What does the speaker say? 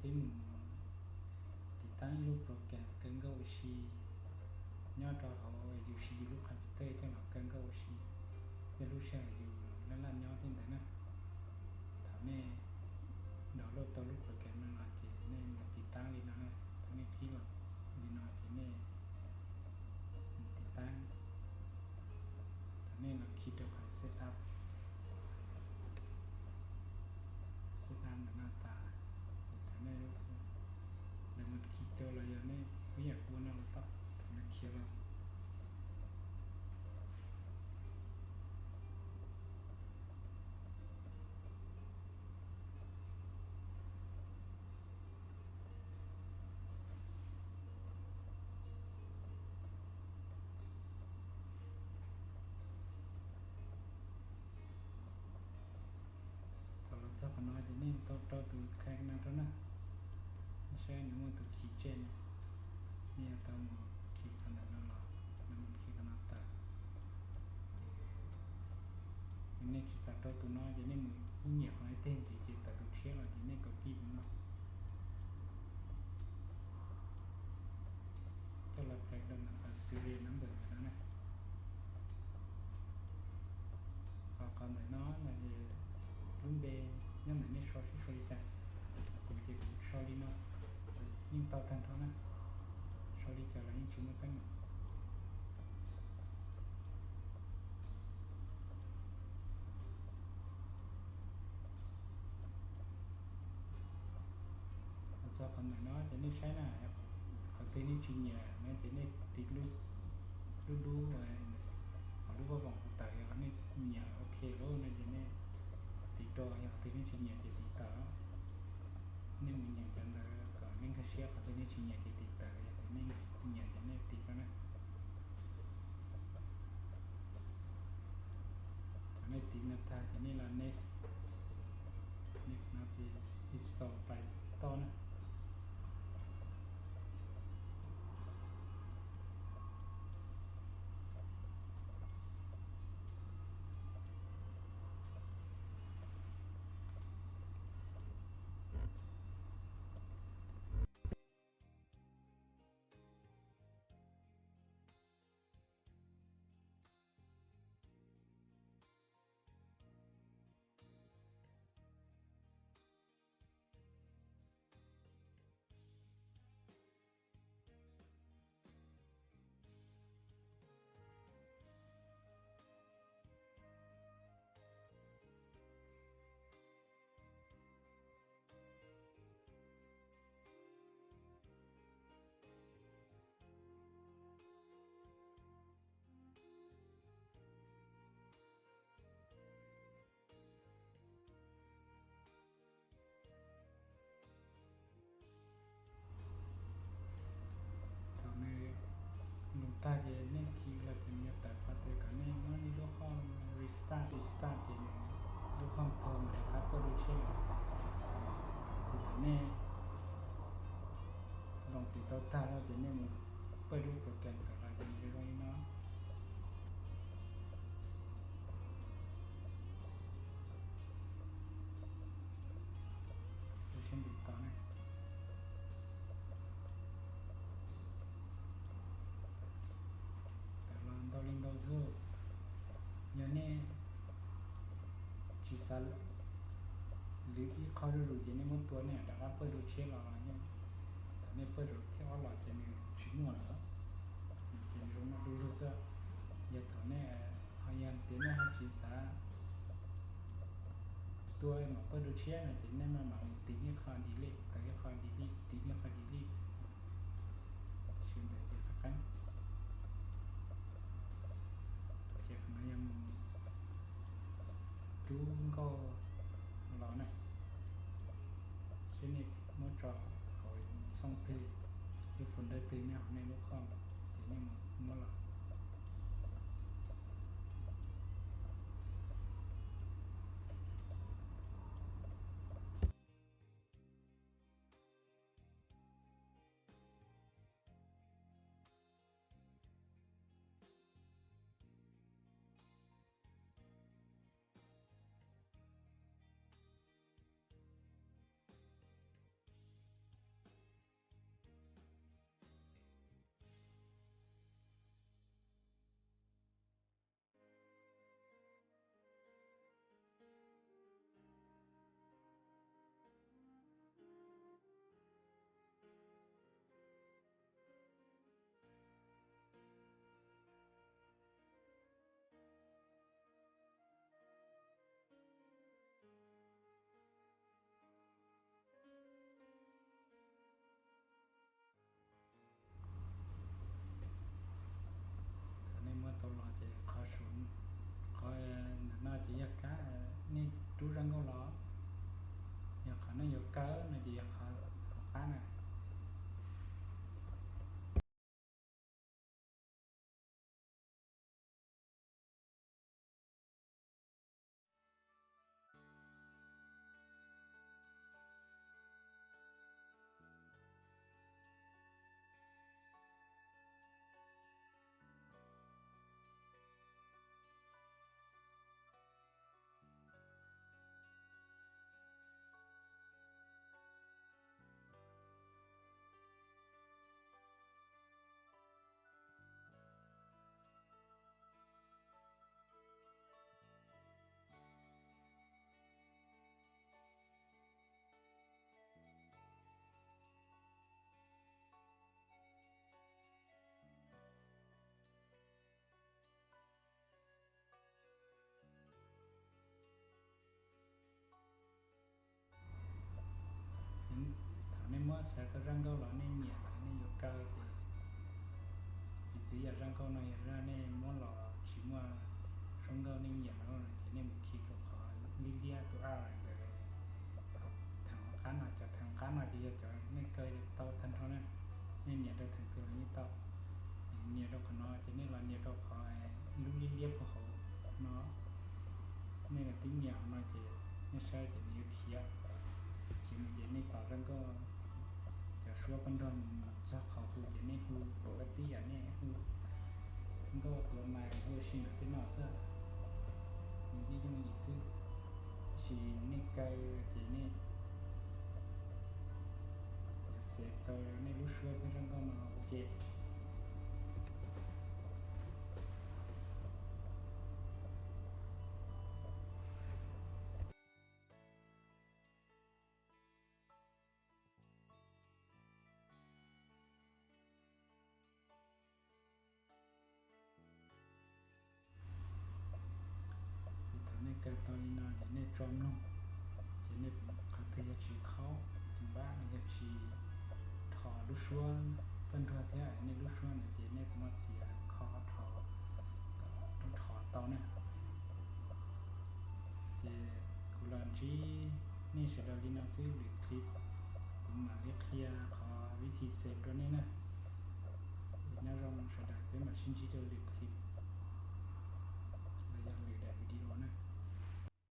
Peb mus tiv taab ib lub program kaw nkauj ua si nyob rau hauv yus siv yus lub computer coj los kaw nkauj ua si, tej lub sij hawm yus laj laj nyob tej ntawd na. Thaum nej download tau lub program no los ces nej mus tiv taab li no na, thaum nej qhib los li no ces nej mus tiv taab, thaum nej los khi rau qhov set up, set up ntawm no tas, thaum nej, lawv mus khi rau los yog nej ua yam ua no los tau, thaum lawv khiav los Thaum los txog qhov no ces nej tau rau tus tag no rau na, nej saib nws muaj tus khi tsej no, nej yuav tau mus khi qhov ntawm no los, nws mus khi qhov no tawm. Ces nej tsis xav rau tus no ces nej mus ib nyiam qhov no ib teg ntxiv ces tawm tus tshiab los ces nej copy tus no coj los peg rau ntawm qhov serial number ntawm no na. Qhov, qhov ntawm no no ces lub npe nyob ntawm nej sau sib sau li cas. Kuv ces kuv sau li no, yeej tau tag nrho na, sau li cas los yeej tsis muaj teeb meem. Los txog qhov ntawm no ces nej saib na, qhov twg nej tsis nyiam no ces nej tiv lub, lub dub, qhov lub vaj voom kuv tawm, yog nej nyiam ok lawm no ces nej tiv rau, yog qhov twg nej tsis nyiam ces tiv tawm. Nej mus nyeem cov ntawd kom nej nkag siab, qhov twg nej tsis nyiam ces tiv tawm, yog tias nej nyiam ces nej tiv rau na. Thaum nej tiv no tag ces nej los next, next no ces install Python na. Thaum nws load tag ces nej khi los ces nws yuav tawm qhov tias kom nej muab nej lub qhov restart, restart ces nws lub qhov tag mas rov qab pawj dua tshiab lawm. Ces thaum nej load tau tag lawm ces nej mus pawj lub program tawm los ces nws zoo li no. Tab sis ntim tau ne, tawm los ntau li ntau xwb. Yog nej tsis xav lwv ib qho zuj zus ces nej muab tua nej rov qab pawj dua tshiab los yeej, thaum nej pawj zaum thib ob los ces nws tsis muaj lawm, ces nws zoo maj du lug xwb. Yog thaum nej, ho yog tias nej ho tsis xav tua mam pawj dua tshiab no ces nej maj mam mus tiv ib qho delete, tawm ib qho delete, tiv ib qho delete. Tam sim ntawd ces qab qeeb. Ces qhov no yog mus rub nkauj los na, seb nej muab tso hauv xoo twg, lub folder twg nyob hauv nej lub qhov, ces nej mus muab los. Nej yuav kaw no ces yog qhov hauv qab na. Thaum nej muab xav tau zaj nkauj los nej nyiam los nej yuav kaw ces, piv txwv yam zaj nkauj no yog zaj nej muab los tsis muaj suab nkauj nej nyiam no ces nej mus khi rau qhov liab liab tus a ntawd. Theem hauv qab no, cov theem hauv qab no ces yog cov nej kaw tau tag nrho na. Nej nias rau theem twg los yeej tau. Nias rau qhov no ces nej los nias rau qhov lub liab liab puag hauv no. Nej los tib nias hauv no ces nej saib ces nws yuav khiav. Ces mus ces nej tos zaj nkauj, cov suab pab nrog mus txog qhov hu ces nej hu, ua tib yam nej hu nkauj ua mais hu si ntawm tej no xwb, nws yeej yooj yim xwb. Tab sis nej kaw ces nej yuav xav tau nej lub suab thiab zaj nkauj no ua ke. Ces thaum nej kaw tau li no ces nej tso mloog, ces nej qhov twg yog tsis khaub, tsis npab, yog tsis dhos lub suab pab nrog thiab nej lub suab ntawd ces nej kuj muab txiav kho dhos, dhos tau na. Ces kuv los ntsib nej sawv daws li no xwb, lwm clip kuv mam li qhia qhov vib thi xev rau nej na.